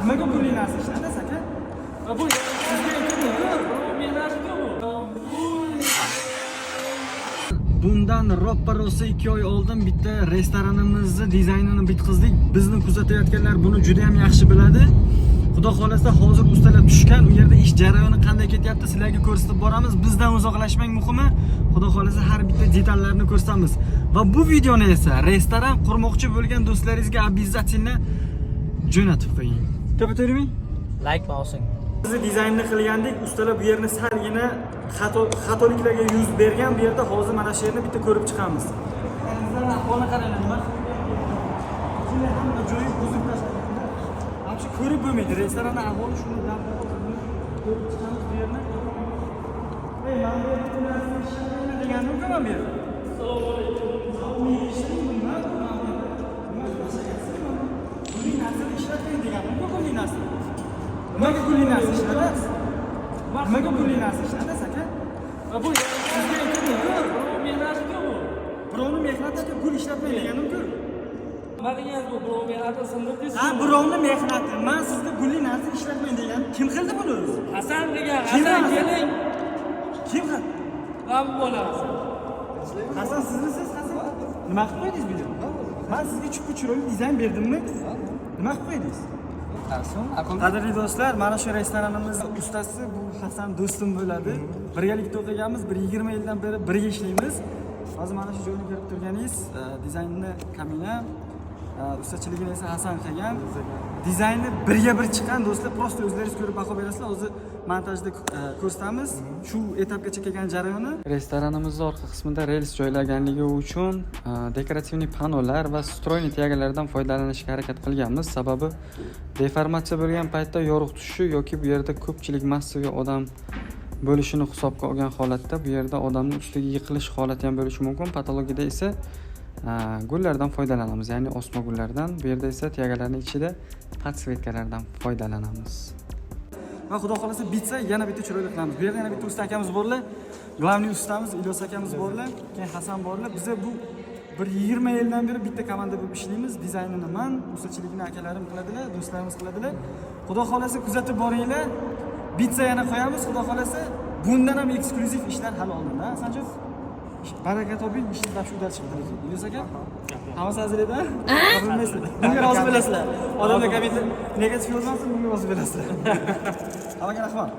Nimaga pulli narsa ishlatasiz, aka? Bu Sizga aytdim-ku. mehnatku bu. Bundan roppa rosa 2 oy oldin bitta restoranimizni dizaynini bitqizdik. Bizni kuzatayotganlar buni juda ham yaxshi biladi. Xudo xohlasa, hozir ustalar tushgan, u yerda ish jarayoni qanday ketyapti, sizlarga ko'rsatib boramiz. Bizdan uzoqlashmang muhimi. Xudo xohlasa, har bitta detallarni ko'rsatamiz. Va bu videoni esa restoran qurmoqchi bo'lgan do'stlaringizga обязательно jo'natib qo'ying. To'ppa to'g'rimi? Like bosing. Biz dizaynni qilgandik, ustalar bu yerni salgina xatoliklarga yuz bergan. Bu yerda hozir mana shu yerni bitta ko'rib chiqamiz. Ahvolini qaranglar, nima qilgan? Hamma joyi buzib tashlangan. Вообще ko'rib bo'lmaydi. Restoranning ahvoli shuni ko'rib chiqamiz bu yerni. Ey, mana bu yerda bu narsani ishlatmanglar deganim-ku man bu yerda. Assalomu alaykum. Nima qilasiz? Gulli narsani ishlatmang deganim-ku, gulli narsani. Nimaga gulli narsa ishlatasiz? Nimaga pulli narsa ishlatasiz, aka? Bu Sizga aytdim-ku. mehnatku bu. Birovni mehnati, aka, gul ishlatmang deganim-ku. Nima deganingiz bu? Birov mehnatini sindirdingiz. Ha, birovni mehnati. Man sizga gulli narsa ishlatmang deganim. Kim qildi buni o'zi? Hasan degan, Kim Hasan Hasan? keling. Kim qildi? Mana bu bola Hasan. Hasan sizmisiz, Hasan? Nima qilib qo'ydingiz bu yerda? Man sizga chupa chiroyli dizayn berdimmi? Nima qilib qo'ydingiz? Qadrli do'stlar, mana shu restoranimiz ustasi bu Hasan do'stim bo'ladi. Birgalikda o'qiganmiz, bir 20 yildan beri birga ishlaymiz. Hozir mana shu joyni ko'rib turganingiz, dizaynni Kamina, ustachiligini esa Hasan qilgan. Dizaynni birga bir chiqqan do'stlar, просто o'zlaringiz ko'rib baho berasizlar. Hozir montajda ko'rsatamiz shu etapgacha kelgan jarayoni. Restoranimizni orqa qismida rels joylaganligi uchun декоративный panolar va стройный тяга lardan foydalanishga harakat qilganmiz. Sababi deformatsiya bo'lgan paytda yorug' tushishi yoki bu yerda ko'pchilik, массовый odam bo'lishini hisobga olgan holatda bu yerda odamni ustiga yiqilish holati ham bo'lishi mumkin. Потолок ida esa gullardan foydalanamiz, ya'ni osma gullardan. Bu yerda esa тяга larning ichida подсветка lardan foydalanamiz. Va xudo xohlasa, bitsa yana bitta chiroyli qilamiz. Bu yerda yana bitta usta akamiz borlar. Главный ustamiz Ilyos akamiz borlar, keyin Hasan borlar. Biza bu bir 20 yildan beri bitta komanda bo'lib ishlaymiz. Dizaynini man, ustachiligini akalarim qiladilar, do'stlarimiz qiladilar. Xudo xohlasa, kuzatib boringlar. Bitsa yana qo'yamiz, xudo xohlasa. Bundan ham eksklyuziv ishlar hali oldinda. Hasanjon, baraka toping, ishingiz вообще udal chiqdi lekin. Ilyos aka, hammasi hazil edi, bilmaysizlar. Bunga rozi bo'lasizlar. Odamlar kommentlar negativ yozmasin, bunga rozi bo'lasizlar. Hammaga rahmat.